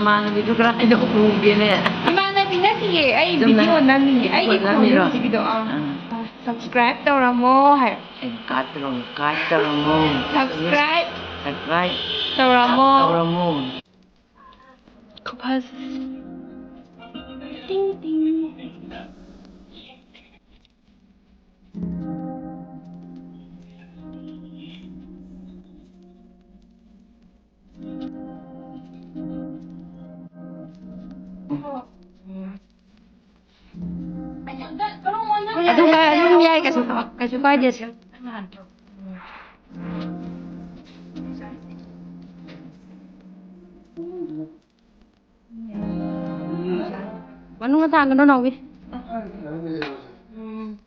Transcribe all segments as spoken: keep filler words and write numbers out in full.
ꯏꯃꯥꯟꯅꯕꯤꯗꯨ ꯀꯗꯥꯏꯗ ꯎꯒꯦꯅꯦ? ꯏꯃꯥꯟꯅꯕꯤ ꯅꯠꯇꯤꯌꯦ, ꯑꯩ ꯆꯨꯝꯅ video ꯅꯝꯃꯤꯅꯦ, ꯑꯩꯒꯤ video ꯐꯣꯟꯗ ꯅꯝꯃꯤꯔꯣ? ꯍꯧꯖꯤꯛꯀꯤꯗꯣ, ꯑꯥ꯫ ꯑꯥ꯫ Subscribe ꯇꯧꯔꯝꯃꯣ ꯍꯥꯏ꯫ ꯑꯦ, card ꯇꯧꯔꯝꯃꯣ, card ꯇꯧꯔꯝꯃꯣ꯫ Subscribe ꯇꯧꯔꯝꯃꯣ꯫ ꯇꯧꯔꯝꯃꯣ꯫ ꯈꯨꯐꯖ꯫ ꯇꯤꯡ ꯇꯤꯡ꯫ ꯑꯗꯨꯝ ꯀ-, ꯑꯗꯨꯝ ꯌꯥꯏ, ꯀꯩꯁꯨ, ꯀꯩꯁꯨ ꯀꯥꯏꯗꯦ꯫ ꯃꯅꯨꯡꯗ ꯊꯥꯡꯒꯅꯨ, ꯅꯥꯎꯕꯤ꯫ ꯎꯝ꯫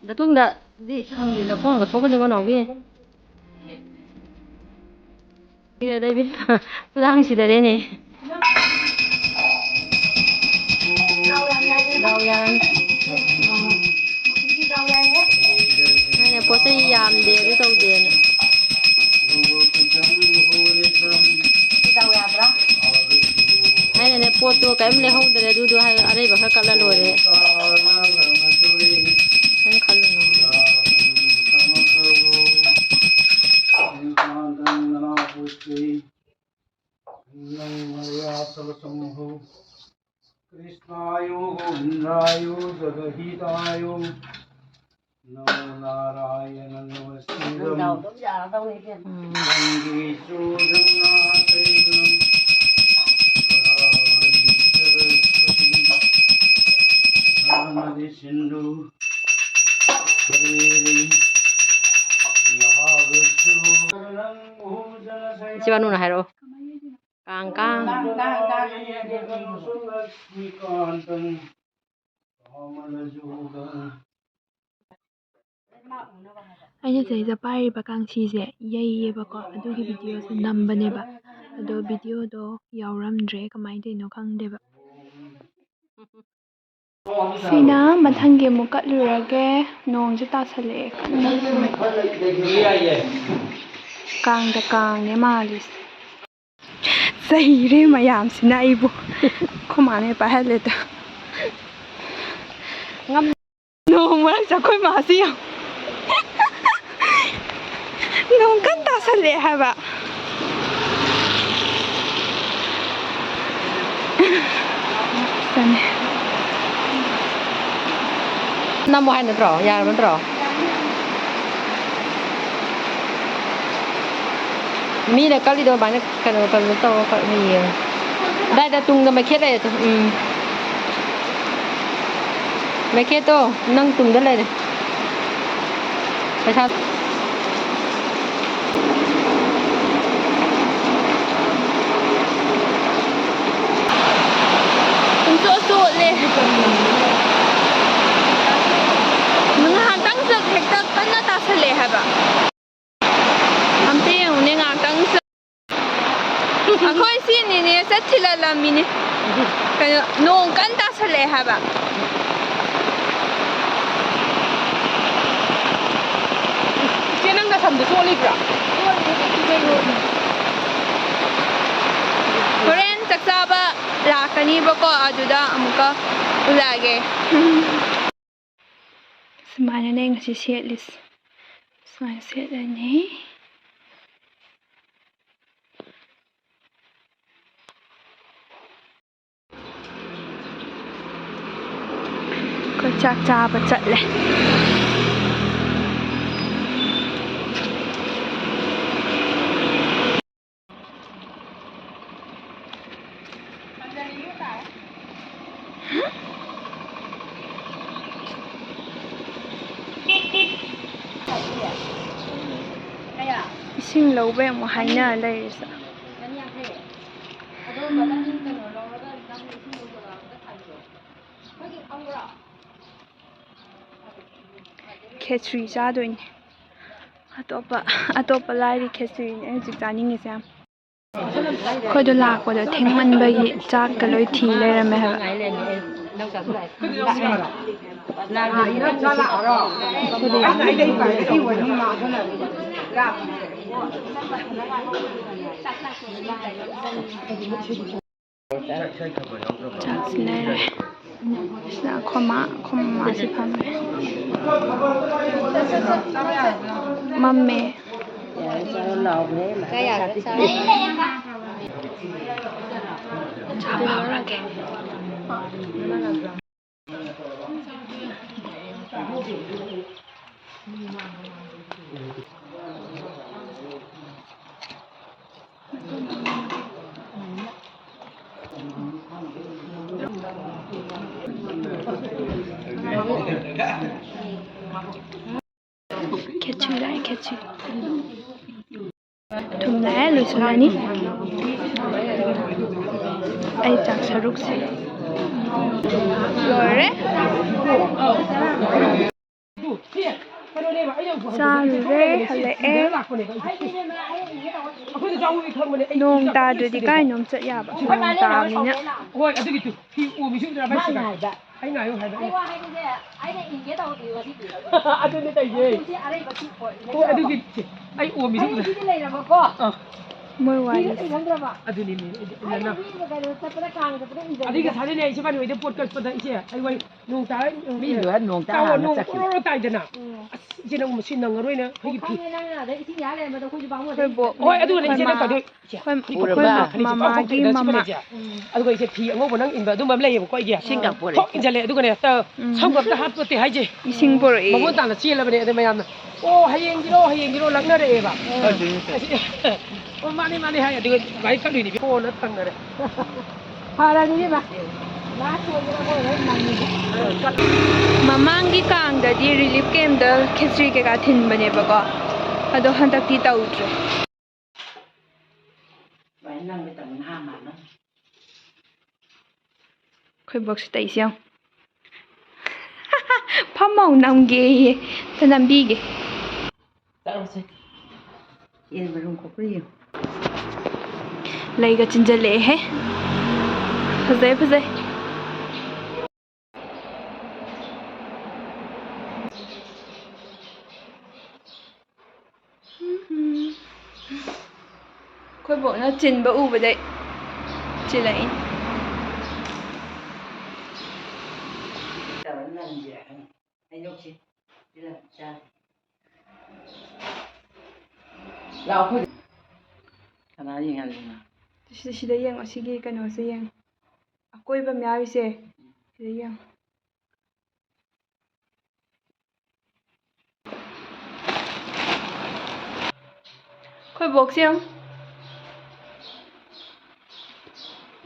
ꯅꯇꯨꯡꯗꯗꯤ ꯈꯪꯗꯦ, ꯂꯧꯈꯣꯡꯒ ꯁꯣꯛꯀꯅꯤꯀꯣ, ꯅꯥꯎꯕꯤ꯫ ꯁꯤꯗ ꯂꯩꯕꯤ꯫ ꯈꯨꯗꯥꯡ ꯁꯤꯗꯔꯦꯅꯦ꯫ ꯗꯥꯎ ꯌꯥꯔꯅꯤ꯫ ꯑꯩꯅ ꯄꯣꯠ ꯆꯩ ꯌꯥꯝꯗꯦ, ꯑꯗꯨ ꯇꯧꯗꯦꯅ꯫ ꯗꯥꯎ ꯌꯥꯕ꯭ꯔꯥ? ꯑꯩꯅꯅꯦ, ꯄꯣꯠꯇꯣ ꯀꯔꯤꯝ ꯂꯩꯍꯧꯗ꯭ꯔꯦ, ꯑꯗꯨꯗꯣ ꯍꯥꯏ-, ꯑꯔꯩꯕ ꯈꯔ ꯀꯠꯂ ꯂꯣꯏꯔꯦ꯫ ꯀꯔꯤꯝ ꯈꯜꯂꯨꯅꯨ꯫ कृष्णाय गोविन्दाय जगहिताय नमो नारायण नमस्ते। ꯎꯝ꯫ ꯏꯆꯦ ꯕꯥꯅꯨꯅ ꯍꯥꯏꯔꯛꯑꯣ꯫ ꯀꯥꯡ, ꯀꯥꯡ꯫ ꯀꯥꯡ, ꯀꯥꯡ, ꯀꯥꯡ꯫ ꯑꯩꯅ ꯁꯤꯗꯩꯗ ꯄꯥꯏꯔꯤꯕ ꯀꯥꯡꯁꯤꯁꯦ ꯌꯩꯌꯦꯕꯀꯣ, ꯑꯗꯨꯒꯤ ꯚꯤꯗꯤꯑꯣꯁꯦ ꯅꯝꯕꯅꯦꯕ꯫ ꯑꯗꯣ ꯚꯤꯗꯤꯑꯣꯗꯣ ꯌꯥꯎꯔꯝꯗ꯭ꯔꯦ, ꯀꯃꯥꯏꯅ ꯇꯧꯔꯤꯅꯣ ꯈꯪꯗꯦꯕ꯫ ꯁꯤꯅ ꯃꯊꯪꯒꯤ ꯑꯃꯨꯛ ꯀꯠꯂꯨꯔꯒꯦ꯫ ꯅꯣꯡꯁꯦ ꯇꯥꯁꯜꯂꯛꯑꯦ ꯀꯟꯅ꯫ ꯀꯥꯡꯗ ꯀꯥꯡꯅꯦ ꯃꯥꯜꯂꯤꯁꯦ꯫ ꯆꯩꯔꯦ ꯃꯌꯥꯝꯁꯤꯅ ꯑꯩꯕꯨ꯫ ꯑꯩꯈꯣꯏ ꯃꯥꯅ ꯄꯥꯏꯍꯜꯂꯦꯗ꯫ ꯅꯣꯡ ꯃꯔꯛꯁꯦ ꯑꯩꯈꯣꯏ ꯃꯥꯁꯤ ꯌꯥꯝ ꯅꯣꯡ ꯀꯟꯅ ꯇꯥꯁꯜꯂꯛꯑꯦ ꯍꯥꯏꯕ꯫ ꯆꯅꯤ꯫ ꯅꯝꯃꯣ ꯍꯥꯏ ꯅꯠꯇ꯭ꯔꯣ? ꯌꯥꯔꯕ ꯅꯠꯇ꯭ꯔꯣ? ꯃꯤꯅ ꯀꯛꯂꯤꯗꯣ ꯑꯗꯨꯃꯥꯏꯅ ꯀꯩꯅꯣ, ꯀꯩꯅꯣ ꯇꯧꯔꯒ ꯀꯛꯅ ꯌꯦꯡꯉꯣ꯫ ꯑꯗꯥꯏꯗ ꯇꯨꯡꯗ ꯃꯩꯈꯦꯠ ꯂꯩꯔꯦ ꯇꯨ꯫ ꯎꯝ꯫ ꯃꯩꯈꯦꯠꯇꯣ ꯅꯪ ꯇꯨꯡꯗ ꯂꯩꯔꯦ꯫ ꯄꯩꯁꯥ꯫ ꯄꯨꯡꯆꯣꯠ ꯆꯣꯠꯂꯦ꯫ ꯉꯥꯏꯍꯥꯛꯇꯪ ꯆꯠ ꯍꯦꯛꯇ ꯀꯟꯅ ꯇꯥꯁꯜꯂꯛꯑꯦ ꯍꯥꯏꯕ꯫ ꯑꯝꯇ ꯌꯦꯡꯉꯨꯅꯦ ꯉꯥꯏꯍꯥꯛꯇꯪ ꯆꯠ-, ꯑꯩꯈꯣꯏ ꯁꯤꯅꯤꯅꯦ ꯆꯠ ꯊꯤꯜꯍꯜꯂꯝꯃꯤꯅꯦ꯫ ꯀꯩꯅꯣ, ꯅꯣꯡ ꯀꯟꯅ ꯇꯥꯁꯜꯂꯛꯑꯦ ꯍꯥꯏꯕ꯫ ꯏꯆꯦ, ꯅꯪ ꯅꯁꯝꯗꯣ ꯆꯣꯠꯂꯤꯕ꯭ꯔꯣ? ꯍꯣꯔꯦꯟ ꯆꯥꯛ ꯆꯥꯕ ꯂꯥꯛꯀꯅꯤꯕꯀꯣ, ꯑꯗꯨꯗ ꯑꯃꯨꯛꯀ ꯎꯠꯂꯛꯑꯒꯦ꯫ ꯁꯨꯃꯥꯏꯅꯅꯦ ꯉꯁꯤ ꯁꯦꯠꯂꯤꯁꯦ꯫ ꯁꯨꯃꯥꯏꯅ ꯁꯦꯠꯂꯅꯤ꯫ ꯑꯩꯈꯣꯏ ꯆꯥꯛ ꯆꯥꯕ ꯆꯠꯂꯦ꯫ ꯏꯁꯤꯡ ꯂꯧꯕꯩ ꯑꯃꯨꯛ ꯍꯥꯏꯅ ꯂꯩꯔꯤꯁꯦ꯫ ꯈꯦꯆ꯭ꯔꯤ ꯆꯥꯗꯣꯏꯅꯦ꯫ ꯑꯇꯣꯞꯄ, ꯑꯇꯣꯞꯄ ꯂꯥꯏꯔꯤ, ꯈꯦꯆ꯭ꯔꯤꯅꯦ ꯑꯩ ꯍꯧꯖꯤꯛ ꯆꯥꯅꯤꯡꯉꯤꯁꯦ ꯌꯥꯝ꯫ ꯑꯩꯈꯣꯏꯗꯣ ꯂꯥꯛꯄꯗꯣ ꯊꯦꯡꯃꯟꯕꯒꯤ ꯆꯥꯛꯀ ꯂꯣꯏ ꯊꯤ ꯂꯩꯔꯝꯃꯦ ꯍꯥꯏꯕ꯫ ꯆꯥꯛꯁꯤ ꯂꯩꯔꯦ꯫ ꯁꯤꯗ ꯑꯩꯈꯣꯏ ꯃꯥ, ꯑꯩꯈꯣꯏ ꯃꯃꯥꯁꯤ ꯐꯝꯃꯦ꯫ ꯃꯝꯃꯦ꯫ ꯆꯥꯕ ꯂꯣꯏꯔꯒꯦ꯫ ꯈꯦꯆꯤ ꯂꯥꯛꯑꯦ, ꯈꯦꯆꯤ꯫ ꯊꯨꯝ ꯂꯥꯛꯑꯦ, ꯂꯣꯏꯁꯤꯜꯂꯅꯤ꯫ ꯑꯩ ꯆꯥꯛ ꯁꯔꯨꯛꯁꯦ ꯂꯣꯏꯔꯦ꯫ ꯆꯥꯔꯨꯔꯦ, ꯍꯜꯂꯛꯑꯦ꯫ ꯅꯣꯡ ꯇꯥꯗ꯭ꯔꯗꯤ ꯀꯥꯏꯅꯣꯝ ꯆꯠ ꯌꯥꯕ, ꯅꯣꯡ ꯇꯥꯕꯅꯤꯅ꯫ ꯍꯣꯏ, ꯑꯗꯨꯒꯤ ꯇꯨ, ꯐꯤ ꯑꯣꯝꯃꯤꯁꯤ ꯎꯗ꯭ꯔꯥ? ꯃꯥ ꯉꯥꯏꯕ꯫ ꯑꯩ ꯉꯥꯏꯌꯨ ꯍꯥꯏꯕ꯫ ꯑꯩ ꯋꯥ ꯍꯥꯏꯕꯁꯦ ꯑꯩꯅ ꯏꯟꯒꯦ ꯇꯧꯕꯗꯤ ꯉꯁꯤꯗꯤ꯫ ꯑꯗꯨꯅꯦ ꯇꯧꯏꯁꯦ꯫ ꯁꯤ ꯑꯔꯩꯕ ꯁꯤ ꯄꯣꯠ ꯍꯣꯏ, ꯑꯗꯨꯒꯤ ꯁꯦ, ꯑꯩ ꯑꯣꯝꯃꯤꯁꯦ ꯑꯩ ꯎꯗ꯭ꯔꯥ? ꯁꯤꯗꯤ ꯂꯩꯔꯕꯀꯣ꯫ ꯑꯥ꯫ ꯃꯣꯏ ꯋꯥꯔꯤ꯫ ꯏꯟꯗ꯭ꯔꯕ? ꯑꯗꯨꯅꯦ, ꯃꯤ, ꯑꯩꯅ ꯏꯟꯗꯅ꯫ ꯃꯤ ꯀꯩꯅꯣ ꯆꯠꯄꯗ ꯀꯥꯡ ꯆꯠꯄꯗ ꯏꯟꯖꯟꯕꯗꯣ꯫ ꯑꯗꯨꯒꯤ ꯉꯁꯥꯏꯗꯅꯦ, ꯏꯆꯦ ꯃꯥꯅꯤ ꯍꯣꯏꯗ ꯄꯣꯠ ꯀꯛꯄꯗ, ꯏꯆꯦ, ꯑꯩ ꯋꯥꯔꯤ ꯅꯣꯡ ꯇꯥꯔ, ꯃꯤ ꯂꯣꯏꯔ ꯅꯣꯡ ꯇꯥ ꯇꯥꯋꯣ, ꯍꯥꯟꯅ ꯅꯣꯡ ꯆꯠꯈꯤꯕ꯫ ꯄꯣꯔꯣꯔꯣ ꯇꯥꯏꯗꯅ꯫ ꯎꯝ꯫ ꯑꯁ, ꯏꯆꯦ ꯅꯪ ꯃꯁꯤ ꯅꯪꯉꯔꯣꯏꯅ ꯑꯩꯈꯣꯏꯒꯤ ꯐꯤ꯫ ꯈꯪꯉꯦ, ꯅꯪꯅ ꯑꯗ ꯏꯁꯤꯡ ꯌꯥꯜ ꯂꯩꯔꯝꯕꯗꯣ ꯑꯩꯈꯣꯏꯁꯨ ꯄꯥꯝꯃꯨꯔꯦ꯫ ꯑꯩꯈꯣꯏ ꯕꯣꯛ ꯍꯣꯏ, ꯑꯗꯨꯒꯅꯦ ꯏꯆꯦ ꯅꯪ ꯃꯃꯥ ꯇꯧꯗꯣꯏ꯫ ꯑꯩꯈꯣꯏ, ꯏꯆꯦ, ꯑꯩꯈꯣꯏ ꯐꯤ ꯑꯃꯨꯛ ꯃꯃꯥꯒꯤ ꯐꯧꯗꯣꯛꯇꯦꯗꯅ ꯁꯤ ꯃꯃꯥ꯫ ꯐꯅꯦꯛꯁꯦ꯫ ꯎꯝ꯫ ꯑꯗꯨꯒ ꯏꯆꯦ ꯐꯤ ꯑꯉꯧꯕ ꯅꯪ ꯏꯟꯕ ꯑꯗꯨꯝꯕ ꯑꯃ ꯂꯩꯌꯦꯕꯀꯣ ꯑꯩꯒꯤ꯫ ꯏꯁꯤꯡ ꯀꯥꯡꯄꯣꯔꯛꯑꯦ꯫ ꯊꯣꯛ ꯏꯟꯖꯜꯂꯦ ꯑꯗꯨꯒꯅꯦ ꯍꯦꯛꯇ ꯎꯝ꯫ ꯁꯝꯒ ꯑꯝꯇ ꯍꯥꯠꯄꯣꯠꯇꯦ ꯍꯥꯏꯁꯦ꯫ ꯏꯁꯤꯡ ꯄꯣꯔꯛꯑꯦ꯫ ꯃꯉꯣꯟ ꯇꯥꯅ ꯆꯦꯜꯂꯕꯅꯦ ꯑꯗ ꯃꯌꯥꯝꯅ꯫ ꯑꯣ, ꯍꯌꯦꯡꯒꯤꯔꯣ, ꯍꯌꯦꯡꯒꯤꯔꯣ ꯂꯛꯅꯔꯛꯑꯦꯕ꯫ ꯑꯗꯨꯅꯤ꯫ ꯑꯁꯤ-, ꯑꯣ, ꯃꯥꯅꯤ, ꯃꯥꯅꯤ ꯍꯥꯏ ꯑꯗꯨꯒ ꯒꯥꯔꯤ ꯀꯛꯂꯨꯏꯅꯤ ꯀꯣꯟꯅ ꯐꯪꯅꯔꯦ꯫ ꯐꯔꯅꯤ ꯏꯕꯦꯝꯃ꯫ ꯂꯥꯁ ꯑꯣꯏꯒꯦꯔꯥ ꯑꯣꯏꯔꯣꯏ ꯅꯪꯒꯤꯗꯤ꯫ ꯃꯃꯥꯡꯒꯤ ꯀꯥꯡꯗꯗꯤ ꯔꯤꯂꯤꯐ ꯀꯦꯝꯗ ꯈꯦꯆ꯭ꯔꯤ ꯀꯩꯀꯥ ꯊꯤꯟꯕꯅꯦꯕꯀꯣ, ꯑꯗꯣ ꯍꯟꯗꯛꯇꯤ ꯇꯧꯗ꯭ꯔꯦ꯫ ꯑꯩꯈꯣꯏ ꯕꯣꯛꯁꯤ ꯇꯩꯁꯤ ꯌꯦꯡꯉꯨ꯫ ꯐꯝꯃꯧ ꯅꯝꯒꯦꯌꯦ꯫ ꯑꯝꯇ ꯅꯝꯕꯤꯒꯦ꯫ ꯆꯠꯂꯣꯁꯦ꯫ ꯌꯦꯟ ꯃꯔꯨꯝ ꯀꯣꯛꯄ꯭ꯔꯥ ꯌꯦꯡꯉꯨ꯫ ꯂꯩꯒ ꯆꯤꯟꯖꯜꯂꯛꯑꯦꯍꯦ꯫ ꯐꯖꯩ, ꯐꯖꯩ꯫ ꯑꯩꯈꯣꯏ ꯕꯣꯛꯅ ꯆꯤꯟꯕ ꯎꯕꯗꯩ ꯆꯤꯜꯂꯛꯏꯅꯤ꯫ ꯂꯥꯛꯑꯣ, ꯑꯩꯈꯣꯏ꯫ ꯀꯅꯥ ꯌꯦꯡꯍꯜꯂꯤꯅꯣ? ꯁꯤꯗ, ꯁꯤꯗ ꯌꯦꯡꯉꯣ, ꯁꯤꯒꯤ ꯀꯩꯅꯣꯁꯦ ꯌꯦꯡꯉꯣ꯫ ꯑꯀꯣꯏꯕ ꯃꯌꯥꯝꯁꯦ ꯁꯤꯗ ꯌꯦꯡꯉꯣ꯫ ꯑꯩꯈꯣꯏ ꯕꯣꯛꯁꯦ ꯌꯦꯡꯉꯣ꯫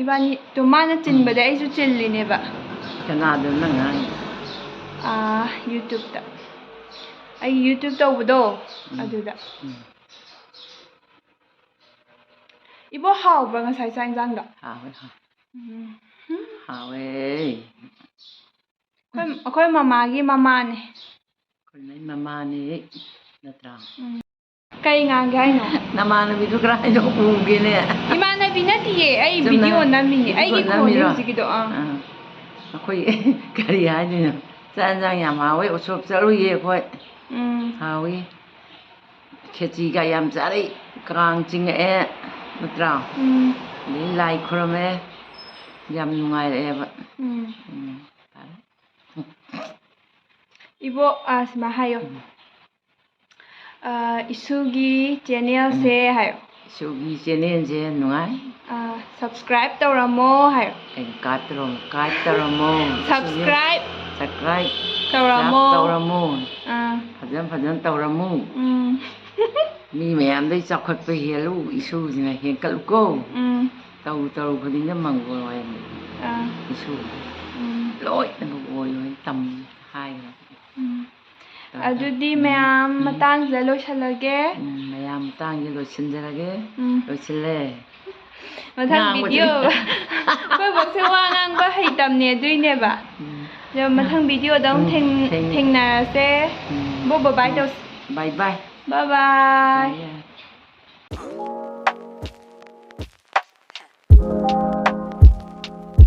ꯏꯕꯥꯅꯤ, ꯇꯣ, ꯃꯥꯅ ꯆꯤꯟꯕꯗ ꯑꯩꯁꯨ ꯆꯤꯜꯂꯤꯅꯦꯕ꯫ ꯀꯅꯥꯗꯅꯣ ꯅꯪ ꯉꯥꯡꯉꯤꯗꯣ? ꯑꯥ, YouTube-ꯇ꯫ ꯑꯩ YouTube ꯇꯧꯕꯗꯣ, ꯎꯝ꯫ ꯑꯗꯨꯗ꯫ ꯎꯝ꯫ ꯏꯕꯣ, ꯍꯥꯎꯕ꯭ꯔꯥ ꯉꯁꯥꯏ ꯆꯥꯛ ꯏꯟꯖꯥꯡꯗꯣ? ꯍꯥꯎꯋꯦ, ꯍꯥꯎꯋꯦ꯫ ꯎꯝ꯫ ꯍꯥꯎꯋꯦ꯫ ꯑꯩꯈꯣꯏ, ꯑꯩꯈꯣꯏ ꯃꯃꯥꯒꯤ ꯃꯃꯥꯅꯦ꯫ ꯑꯩꯈꯣꯏ ꯃꯩ ꯃꯃꯥꯅꯦ, ꯅꯠꯇ꯭ꯔꯥ? ꯎꯝ꯫ ꯀꯩ ꯉꯥꯡꯒꯦ ꯍꯥꯏꯅꯣ? ꯅꯃꯥꯟꯅꯕꯤꯗꯨ ꯀꯔꯥꯏꯗ ꯎꯒꯦꯅꯦ? ꯏꯃꯥꯟꯅꯕꯤ ꯅꯠꯇꯤꯌꯦ, ꯑꯩ ꯆꯨꯝꯅ video ꯅꯝꯃꯤꯅꯦ꯫ video ꯑꯩꯒꯤ ꯈꯣꯟꯅꯦ ꯅꯝꯃꯤꯔꯣ? ꯍꯧꯖꯤꯛꯀꯤꯗꯣ, ꯑꯥ꯫ ꯑꯥ꯫ ꯑꯩꯈꯣꯏ ꯀꯔꯤ ꯍꯥꯏꯗꯣꯏꯅꯣ? ꯆꯥꯛ ꯏꯟꯖꯥꯡ ꯌꯥꯝ ꯍꯥꯎꯋꯦ, ꯎꯁꯣꯞ ꯆꯠꯂꯨꯏꯌꯦ ꯑꯩꯈꯣꯏ꯫ ꯎꯝ꯫ ꯍꯥꯎꯋꯤ꯫ ꯈꯦꯆꯤꯒ ꯌꯥꯝ ꯆꯥꯔꯛꯏ, ꯀꯥꯡ ꯆꯤꯡꯉꯛꯑꯦ, ꯅꯠꯇ꯭ꯔꯥ? ꯎꯝ꯫ ꯑꯗꯩ ꯂꯥꯏ ꯈꯨꯔꯝꯃꯦ, ꯌꯥꯝ ꯅꯨꯡꯉꯥꯏꯔꯛꯑꯦꯕ꯫ ꯎꯝ꯫ ꯎꯝ, ꯐꯔꯦ꯫ ꯏꯕꯣꯛ, ꯑꯥ, ꯁꯨꯃꯥꯏ ꯍꯥꯏꯌꯣ꯫ ꯎꯝ꯫ ꯑꯥ, ꯏꯁꯨꯒꯤ channel-ꯁꯦ ꯎꯝ꯫ ꯍꯥꯏꯌꯣ꯫ ꯏꯁꯨꯒꯤ channel-ꯁꯦ ꯅꯨꯡꯉꯥꯏ꯫ ꯑꯥ, subscribe ꯇꯧꯔꯝꯃꯣ ꯍꯥꯏꯌꯣ꯫ ꯀꯩꯅꯣ, ꯀꯥꯏꯞ ꯇꯧꯔꯝꯃꯣ, ꯀꯥꯏꯞ ꯇꯧꯔꯝꯃꯣ꯫ Subscribe꯫ Subscribe꯫ ꯇꯧꯔꯝꯃꯣ꯫ Subscribe ꯇꯧꯔꯝꯃꯣ꯫ ꯑꯥ꯫ ꯐꯖꯅ, ꯐꯖꯅ ꯇꯧꯔꯝꯃꯨ꯫ ꯎꯝ꯫ ꯃꯤ ꯃꯌꯥꯝꯗꯩ ꯆꯥꯎꯈꯠꯄ ꯍꯦꯜꯂꯨ, ꯏꯁꯨꯁꯤꯅ ꯍꯦꯟꯀꯠꯂꯨꯀꯣ꯫ ꯎꯝ꯫ ꯇꯧꯔꯨ, ꯇꯧꯔꯨ ꯈꯨꯗꯤꯡꯗ ꯃꯪꯒꯣꯜ ꯑꯣꯏꯍꯟꯕ꯫ ꯑꯥ꯫ ꯏꯁꯨ꯫ ꯎꯝ꯫ ꯂꯣꯏꯅꯃꯛ ꯑꯣꯏꯌꯣ ꯍꯥꯏꯅ ꯇꯝ-, ꯍꯥꯏꯈ꯭ꯔꯕꯅꯦ꯫ ꯎꯝ꯫ ꯇꯧꯔꯣ, ꯇꯧꯔꯣ꯫ ꯑꯗꯨꯗꯤ ꯎꯝ꯫ ꯃꯌꯥꯝ ꯎꯝ꯫ ꯃꯇꯥꯡꯁꯤꯗ ꯂꯣꯏꯁꯤꯜꯂꯒꯦ꯫ ꯎꯝ, ꯃꯌꯥꯝ ꯃꯇꯥꯡꯁꯤꯗ ꯂꯣꯏꯁꯤꯟꯖꯔꯒꯦ꯫ ꯎꯝ꯫ ꯂꯣꯏꯁꯤꯜꯂꯦ꯫ ꯃꯊꯪ ꯉꯥꯡꯕꯗꯤ video꯫ ꯑꯩꯈꯣꯏ ꯕꯣꯛꯁꯦ ꯋꯥ ꯉꯥꯡꯕ ꯍꯩꯇꯝꯅꯦ, ꯑꯗꯨꯏꯅꯦꯕ꯫ ꯎꯝ꯫ ꯑꯗꯣ ꯃꯊꯪ ꯚꯤꯗꯤꯑꯣꯗ ꯑꯃꯨꯛ ꯎꯝ, ꯊꯦꯡ- ꯊꯦꯡꯅ- ꯊꯦꯡꯅꯔꯁꯦ꯫ ꯎꯝ. ꯕꯣ ꯕꯥꯏ ꯇꯧꯁꯤ꯫ Bye bye. Bye bye. Yeah.